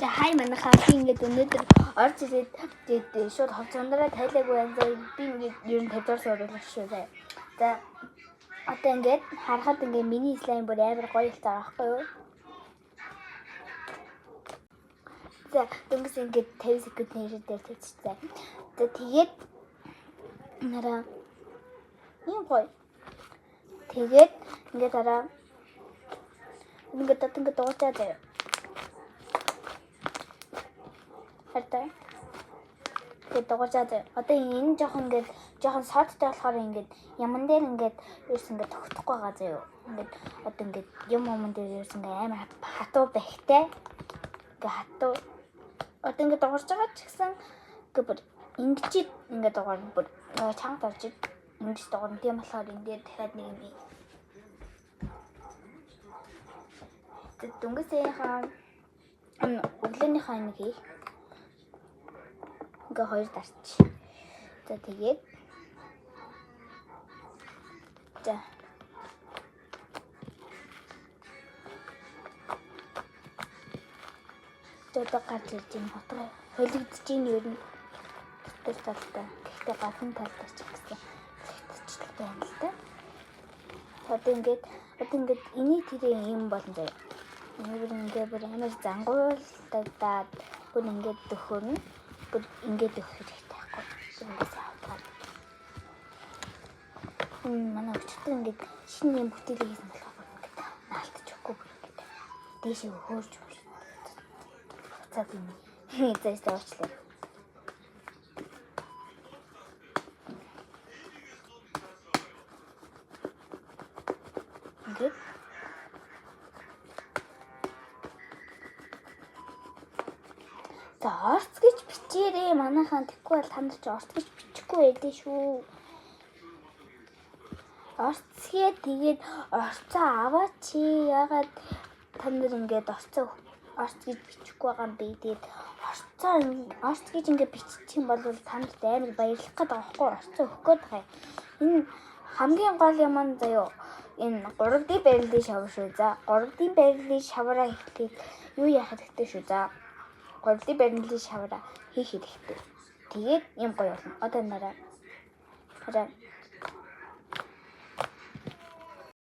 За хай манайхаа би ингээд өнөөдөр орж ирээд тэгээд шууд хувцсандараа тайлаагүй байна. За би ингээд ер нь тавьж суруулах шүү заяа. За одоо ингээд харахад ингээд миний слайм бүр амар гоё л байгаа байхгүй юу? За дөнгөс ингээд 50 секунд нэрээр дээр тавьчихсан. За тэгээд нараа ийм гоё. Тэгээд ингээд дараа ингээд одоо ингээд дуусчаа заяа. Хартай. Тэгээд дугуйчаа заяа. Одоо энэ жоохон ингээд жоохон содтой болохоор ингээд яман дээр ингээд ерөөс ингээд тогтохгүй байгаа заяа. Ингээд одоо ингээд юм юм дээр ерөөс ингээд амар хатуу бахтай. Ингээд хатуу. Одоо ингээд дугуйч байгаа ч гэсэн ингээд бүр ингэж ингээд дугуйр бүр чанга дарж ингэж дугуйр. Тийм болохоор энэ дээр дахиад нэг юм. Тэгээд дөнгөж саяхаа өглөөнийхөө нэг хийх. Ингээ хоёр дарч. За тэгээд за одоо гарч ирж байна. Утга холигдож байна ер нь дотор талдаа. Гэхдээ гадна талдаа ч гэсэн холигдчихлээ байна л да. Одоо ингээд эний тэрээ юм болно заяа. Энэ бүр ингээд бүр амар зангуулдаад бүр ингээд дөхөрнө. Бүр ингээд өгөх хэрэгтэй байхгүй. Бүр ингээд сайн хавтгаад. Манай өчтөр ингээд шинэ юм бүтээлэг хийсэн болохоор бүр ингээд наалтаж өгөхгүй бүр ингээд дээшээ хөөрч буцаад юм. Зээс уучлаа. Ингээд за орц гэж бичээрэй. Манайхан тэггүй бол та нар чи орц гэж бичихгүй байдээ шүү. Орцгээ тэгээд орцоо аваач. Яагаад та нар ингээд орцоо орц гэж бичихгүй байгаа юм бэ? Тэгээд орцоо орц гэж ингээд бичих юм бол та нарт амар баярлах гээд байгаа байхгүй орцоо өгөх гээд байгаа юм. Энэ хамгийн гол юм нь заяо. Энэ 3D байрлалын шавар шүү. За 3D байрлалын шавраа хийхдээ юу яах хэрэгтэй шүү. За 3D байрлалын шавраа хийх хэрэгтэй. Тэгээд юм гоё болно. Одоо нараа. Хараа.